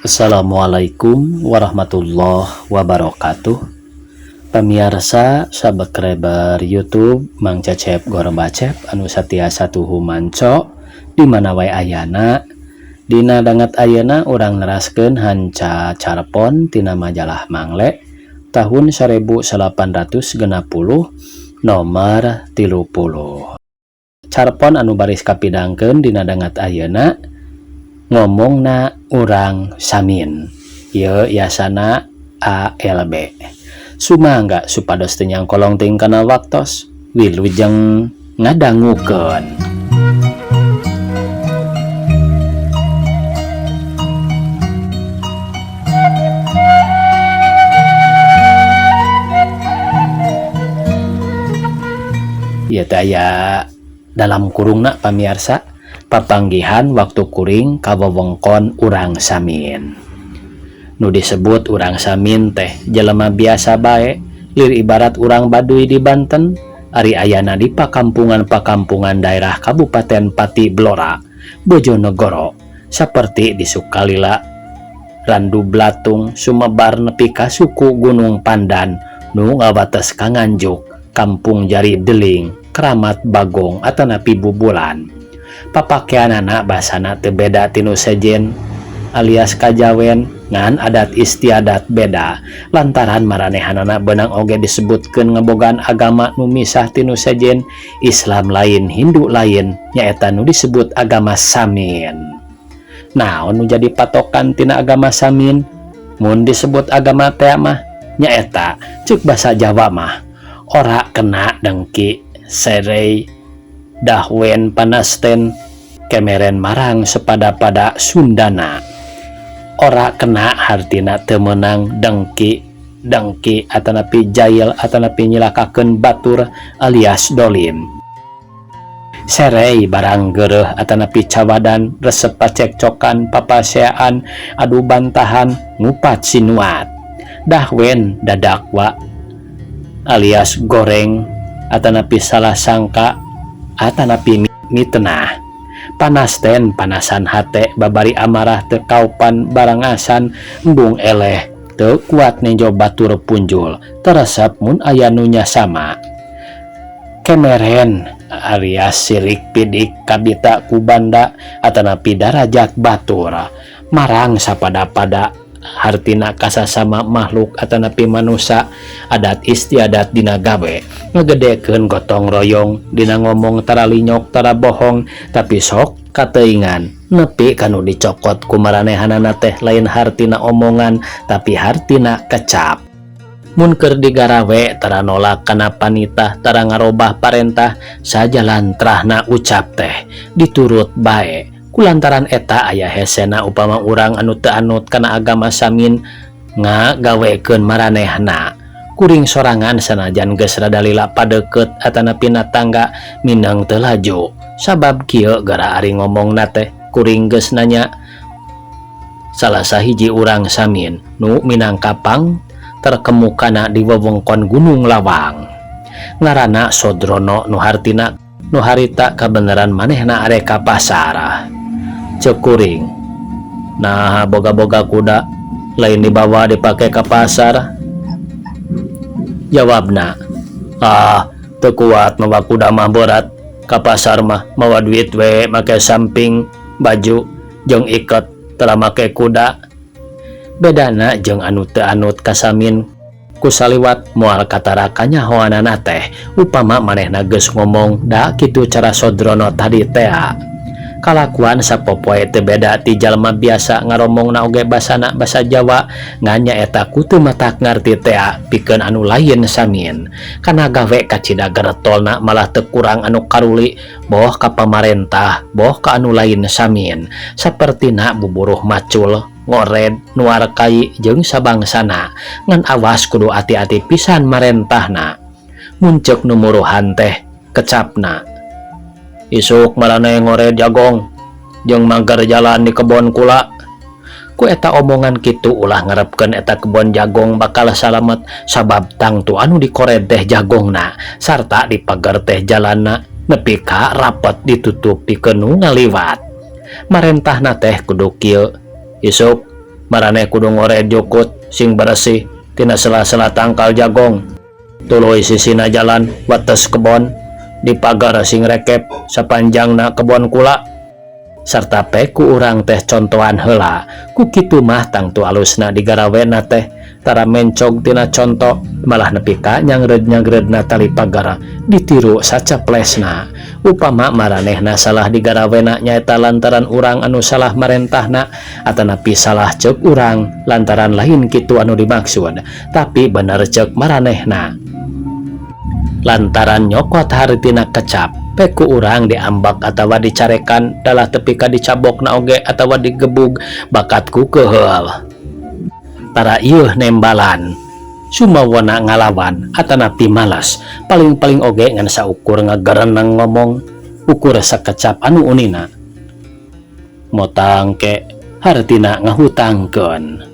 Assalamualaikum warahmatullahi wabarakatuh. Pamiarsa subscriber YouTube Mang Cecep Gorbacep anu satiasa tuhu manco di mana wae ayana. Dina danget ayeuna urang neraskeun hanca carpon tina majalah Mangle tahun 1860 nomor 30. Carpon anu baris kapidangkeun dina danget ayeuna ngomongna urang Samin. Ieu yasana ALB. Sumangga supados teu nyangkolong teuing kana waktos, wilujeng ngadangukeun. Ieu teh aya dalam kurungna pamiarsa papanggihan waktu kuring ka wewengkon urang Samin. Nu disebut urang Samin teh jelema biasa bae, lir ibarat urang Baduy di Banten, ari ayana di pakampungan-pakampungan daerah Kabupaten Pati Blora, Bojonegoro, saperti di Sukalila, Randu Blatung, sumebar nepi ka suku Gunung Pandan nu ngawates ka Nganjuk, Kampung Jari Deling, Keramat Bagong atanapi Bubulan. Papakeanana basana teu beda tinu sejen alias kajawen ngan adat istiadat beda lantaran maranehanana beunang oge disebutkeun ngebogaan agama nu misah tinu sejen, Islam lain Hindu lain, nyaeta nu disebut agama Samin. Naon nu jadi patokan tina agama Samin? Mun disebut agama teh mah nyaeta ceuk basa Jawa mah ora kena dengki, serei, dahwen panasten, kemeren marang sepada-pada Sundana. Ora kena hartina teu meunang dengki, dengki atanapi jail atanapi nyilakakeun batur alias dolim. Serei barang geureuh atanapi cawadan, resep pacekcokan, papaseaan, adu bantahan, ngupat sinuat. Dahwen dadakwa alias goreng atanapi salah sangka atanapi mitenah. Panasten panasan hate babari amarah teu kaupan barangasan embung eleh teu kuat nenjo batur punjul teresep mun aya nu nyasama. Kemeren alias sirik pidik kabita ku banda atanapi darajat batur marang sapada-pada hartina kasasama makhluk atanapi manusa. Adat istiadat dina gawe ngegedekeun gotong royong, dina ngomong tara linyok tara bohong tapi sok kateuingan nepi kanu dicokot ku maranehanana teh lain hartina omongan tapi hartina kecap. Mun keur digarawe tara nolak kana panitah tara ngarobah parentah sajalan trahna ucap teh diturut bae. Kulantaran eta aya hesena upama urang anu teu anut kana agama Samin ngagawekeun maranehna. Kuring sorangan sanajan geus rada lila padeukeut atanapi natangga mineng teu laju. Sabab kieu gara ari ngomongna teh kuring geus nanya salah sahiji urang Samin nu minangkapang terkemukana di wewengkon Gunung Lawang. Ngaranna Sodrono nu hartina nu harita kabeneran manehna arek ka pasar. Ceuk kuring, nah boga-boga kuda lain dibawa dipake ka pasar. Jawabna, ah teu kuat mawa kuda mah berat, ka pasar mah mawa duit we make samping baju jeung iket tara make kuda. Bedana jeung anu teu anut ka Samin ku saliwat moal katara kanyahoanana teh upama manehna geus ngomong da kitu cara Sodrono tadi tea. Kalakuan sapopoe teu beda ti jalma biasa ngaromongna oge basana basa Jawa ngan nyaeta ku teu matak ngarti tea pikeun anu lain Samin. Kana gawe kacida geretolna malah teu kurang anu karuli boh ka pamarentah boh ka anu lain Samin. Sapertina buburuh macul ngored nuar kai jeung sabangsana ngan awas kudu ati-ati pisan marentahna. Mun ceuk nu muruhan teh kecapna isuk maraneh ngored jagong jeung mager jalan di kebon kula. Ku eta omongan kitu ulah ngarepkeun eta kebon jagong bakal salamet sabab tangtu anu dikored teh jagongna sarta dipager teh jalanna nepi ka rapet ditutup pikeun nu ngaliwat. Marentahna teh kudu kieu isuk Maraneh kudu ngored jukut sing beresih tina sela-sela tangkal jagong. Tuluy sisina jalan wates kebon dipagar sing rekep sapanjangna kebon kula. Sarta pe ku urang teh contohan heula. Ku kitu mah tangtu alusna digarawena teh tara mencog tina conto malah nepi ka nyangred-nyangredna tali pagar ditiru saceplesna. Upama maranehna salah digarawena nyaeta lantaran urang anu salah marentahna atanapi salah ceuk urang lantaran lain kitu anu dimaksud tapi bener ceuk maranehna. Lantaran nyokot hartina kecap pe ku urang diambak atawa dicarekan dalah tepi ka dicabokna oge atawa digebug bakat ku keheul. Tara ieuh nembalan sumawona ngalawan atanapi malas paling-paling oge ngan saukur ngagereneng ngomong ukur sakecap anu unina. Motang ke hartina ngahutangkeun.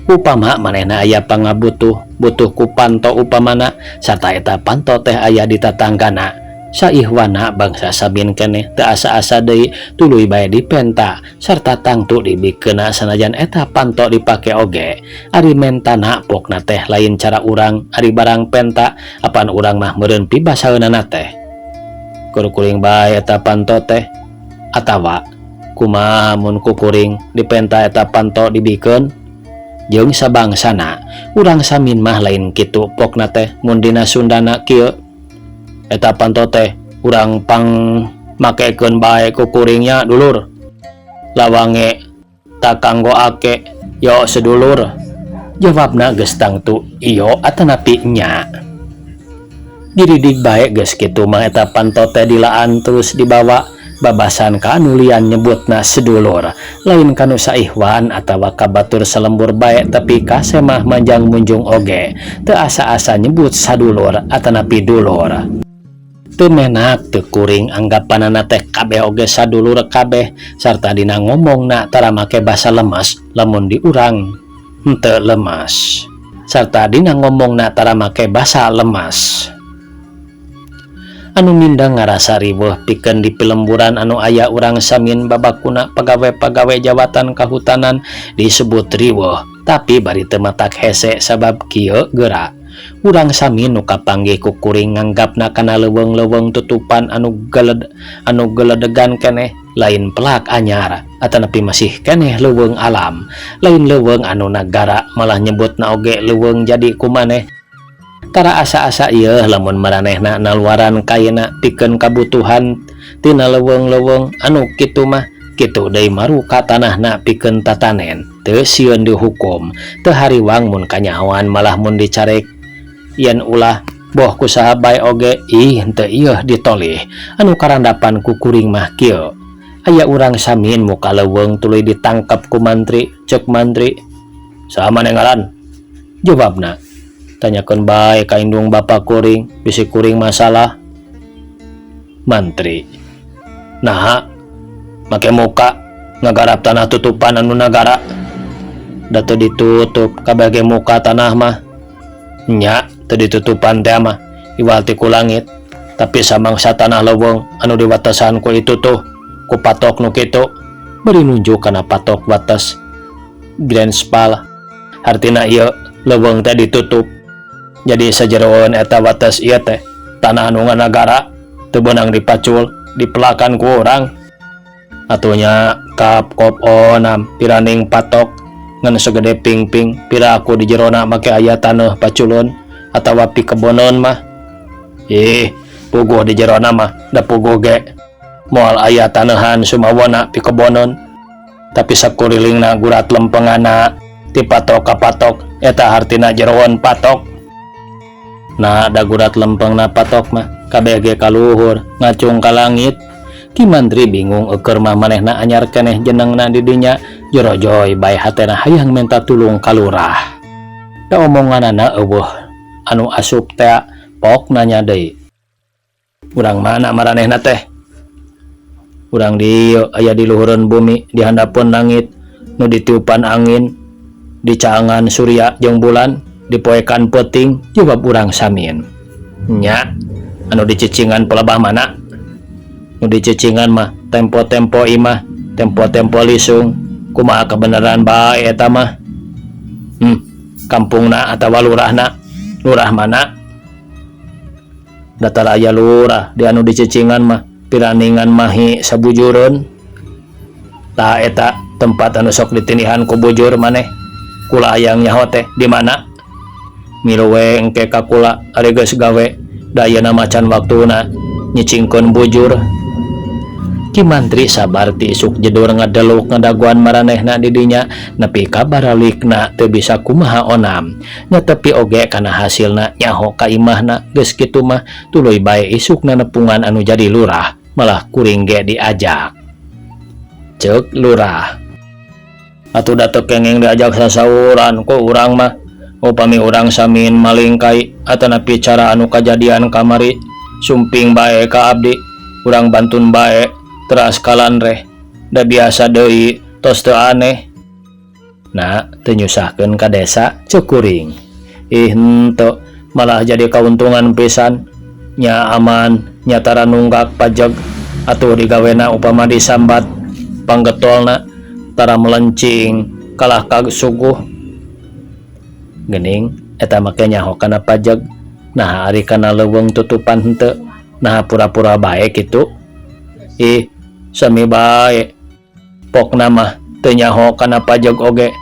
Upama manehna aya pangabutuh butuh ku panto upamana sarta eta panto teh aya di tatanggana saihwana bangsa Samin keneh teu asa-asa deui tuluy bae dipenta sarta tangtu dibikeuna sanajan eta panto dipake oge ari mentana pokna teh lain cara urang ari barang penta apan urang mah meureun pibasaeunana teh kur kuring bae eta panto teh atawa kumaha mun ku kuring dipenta eta panto dibikeun jeung sabangsana urang Samin mah lain kitu pokna teh mun dina Sundana kieu eta panto teh urang pang makekeun bae ku kuringnya dulur lawange tak kanggo ake yo sedulur jawabna geus tangtu iyo atanapi nya diridig bae geus kitu mah eta panto teh dilaan terus dibawa babasan ka anu lian nyebutna sedulur lain kanu saihwan atawa ka batur salembur bae tapi ka semah manjang munjung oge teu asa-asa nyebut sadulur atanapi dulur. Teu menak teu kuring anggapanana teh kabeh oge sadulur kabeh sarta dina ngomongna tara make basa lemas lamun di urang henteu lemas sarta dina ngomongna tara make basa lemas. Anu mindang ngarasa riweuh pikeun di pilemburan anu aya urang Samin babakuna pagawe-pagawe jawatan kahutanan disebut riweuh tapi bari teu matak hese sabab kieu geura. Urang Samin nu kapanggih ku kuring nganggapna kana leuweung-leuweung tutupan anu geled anu geledegan keneh lain pelak anyar atanapi masih keneh leuweung alam lain leuweung anu nagara malah nyebutna oge leuweung jadi kumaneh. Tara asa-asa ieu lamun maranehna naluaran kaina pikeun kabutuhan tina leuweung-leuweung anu kitu mah kitu deui maruka tanahna pikeun tatanen teu sieun dihukum teu hariwang mun kanyahoan malah mun dicarek yen ulah boh ku saha bae oge ih henteu ieuh ditolih anu karandapan ku kuring mah kieu aya urang Samin muka leuweung tuluy ditangkep ku mantri ceuk mantri saha maneh ngaran jawabna tanyakeun bae ka indung bapa kuring bisi kuring masalah mantri naha make muka ngagarap tanah tutupan anu nagara da teu ditutup kabeh ge muka tanah mah nya teu ditutupan teh mah iwal ti ku langit tapi samangsa tanah leuweung anu diwatesan ku itu tuh ku patok nu kitu bari nunjuk kana patok wates grandspal hartina ieu leuweung teh ditutup jadi sajeroeun eta wates ieu teh tanah anu nagara teu beunang dipacul dipelakan ku urang atunya kap kop onam piraning patok ngan segede pingping pira aku di jerona make aya taneuh paculun atawa pikeboneun mah ih puguh di jerona mah da puguh ge moal aya taneuhan sumawona pikeboneun tapi sakurilingna gurat lempengana ti patok ka patok eta hartina jeroan patok nah da gurat lempengna patok mah kabeh ge kaluhur ngacung ka langit. Ki Mantri bingung eueur mah manehna anyar keneh jenengna di dinya jorojoy bae hatena hayang menta tulung ka lurah da omonganana eueuh anu asup tea pok nanya deui urang mana maranehna teh urang dieu aya di luhureun bumi di handapeun langit nu ditiupan angin dicaangan surya jeung bulan dipoekan peuting jawab urang Samin nya anu dicicingan pelebah mana nu dicicingan mah tempo-tempo imah tempo-tempo lisung Kumaha kabeneran bae eta mah? Kampungna atawa lurahna? Lurah mana? Da tara aya lurah di anu dicicingan mah piraningan mahi sabujureun. Tah eta tempat anu sok ditindihan ku bujur maneh. Kula hayang nyaho teh di mana? Milu we engke ka kula ari geus gawe da ayeuna mah can waktuna nyicingkeun bujur. Ki Mantri sabar ti isuk jedur ngadeluk ngadaguan maranehna di dinya nepi ka baralikna teu bisa kumaha onam. Nya tepi oge kana hasilna nyaho ka imahna geus kitu mah tuluy bae isukna nepungan anu jadi lurah malah kuring ge diajak. Ceuk lurah. Atuh da teu kenging diajak sasauran ku urang mah upami urang samin malingkai atanapi cara anu kajadian kamari sumping bae ka abdi urang bantun bae teras kalanreh da biasa deui tos teu aneh. Nah, teu nyusahkeun ka desa ceuk kuring. Ih henteu malah jadi kauntungan pisan nya aman nya tara nunggak pajeg atuh digawena upama disambat panggetolna tara melencing kalah ka suguh. Geuning eta make nyaho kana pajeg naha ari kana leuweung tutupan henteu naha pura-pura bae kitu. Ih sami bae pokna mah teu nyaho kana pajeg oge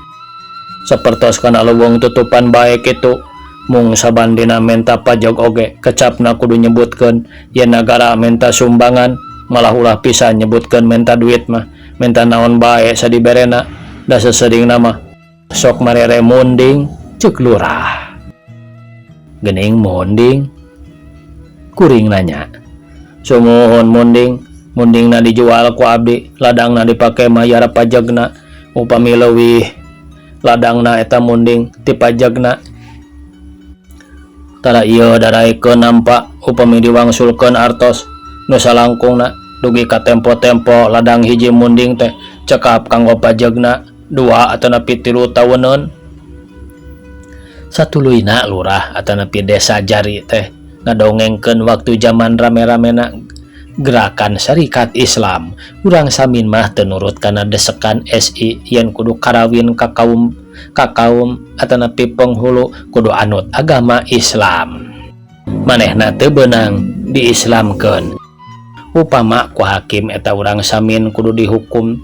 sapertos kana leuweung tutupan bae kitu mung sabandina menta pajeg oge kecapna kudu nyebutkeun yen nagara menta sumbangan malah ulah pisan nyebutkeun menta duit mah menta naon bae sadiberena da seseuringna mah sok marere munding ceuk lurah. Geuning munding kuring nanya. Sumuhun munding mundingna dijual ku abdi ladangna dipake mayar pajegna upami leuwih ladangna eta munding ti pajegna tara ieu daraekeun nampa upami diwangsulkeun artos nu salangkungna dugi ka tempo-tempo ladang hiji munding teh cekap kanggo pajegna 2 atanapi 3 tauneun. Satuluyna lurah atanapi desa jari teh ngadongengkeun waktu zaman rame-ramena gerakan Syarikat Islam. Urang Samin mah teu nurut kana desekan SI yen kudu karawin ka kaum atanapi penghulu kudu anut agama Islam. Manehna teu beunang diislamkeun. Upama ku hakim eta urang Samin kudu dihukum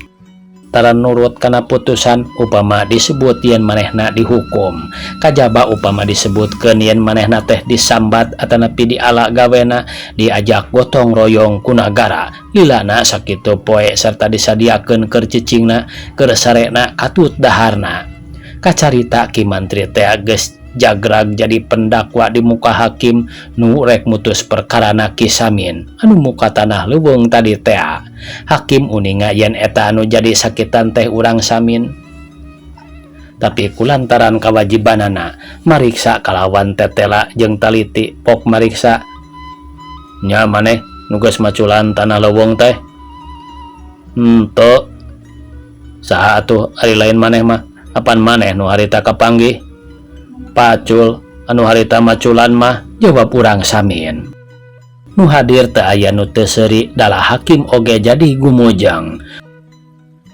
tara nurut kana putusan upama disebut yen manehna dihukum. Kajaba upama disebutkeun yen manehna teh disambat atanapi diala gawena diajak gotong royong ku nagara lilana sakitu poe serta disadiakeun keur cicingna keur sarena katut daharna. Kacarita Ki Mantri teh geus jagrag jadi pendakwa di muka hakim nu rek mutus perkarana Ki Samin anu muka tanah leuweung tadi teh. Hakim uninga yen eta anu jadi sakitan teh urang Samin. Tapi kulantaran kawajibanana mariksa kalawan tetela jeung taliti pok mariksa nya maneh nu geus maculan tanah leuweung teh. Henteu saha atuh ari lain maneh mah apan maneh nu harita kapanggih pacul anu harita maculan mah jawab urang Samin. Nu hadir teu aya nu teu seuri dalah hakim oge jadi gumujeng.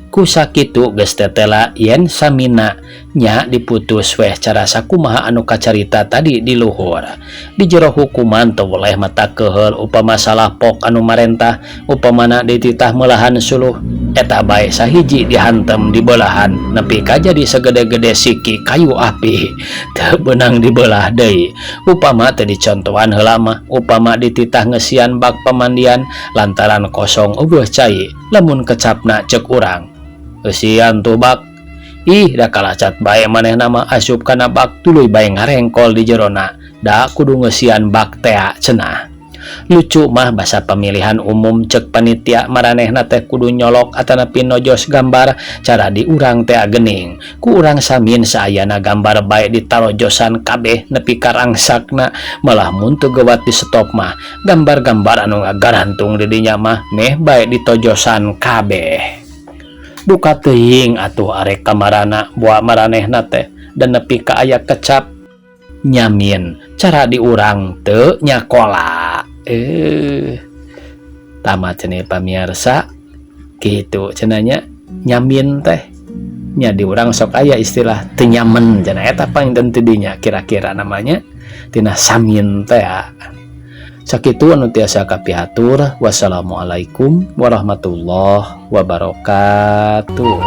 Ku sakitu geus tetela yen Samina nya diputus weh cara sakumaha anu kacarita tadi di luhur. Di jero hukuman teu weleh mata keheul upama salah pok anu marentah upamana dititah meulahan suluh eta bae sahiji dihantem di belahan nepi ka jadi segede-gede siki kayu api teu beunang dibelah deui. Upama teu dicontohan heula mah upama dititah ngeusian bak pamandian lantaran kosong eueuh cai lamun kecapna ceuk urang eusian tuh bak. Ih da kalacat bae manehna mah asup kana bak tuluy bae ngarengkol di jerona da kudu ngeusian bak tea cenah. Lucu mah basa pemilihan umum cek panitia maranehna teh kudu nyolok atanapi nojos gambar cara di urang tea gening. Ku urang Samin saayana gambar bae ditarojosan kabeh nepi ka rangsakna malah mun teu gewat di stop mah gambar-gambar anu ngagarantung di dinya mah meh bae ditojosan kabeh. Duka teuing atuh arek kamarana boa maranehna teh dan nepi ka aya kecap nyamin cara diurang teu nyakola. Tamat cenah pamiarsa kitu cenahnya nyamin teh. Nya, di urang sok aya istilah teu nyamen cenah, eta panginten ti dinya kira-kira namanya tina Samin teh ya. Sakitu anu tiasa kapihatur. Wassalamualaikum warahmatullahi wabarakatuh.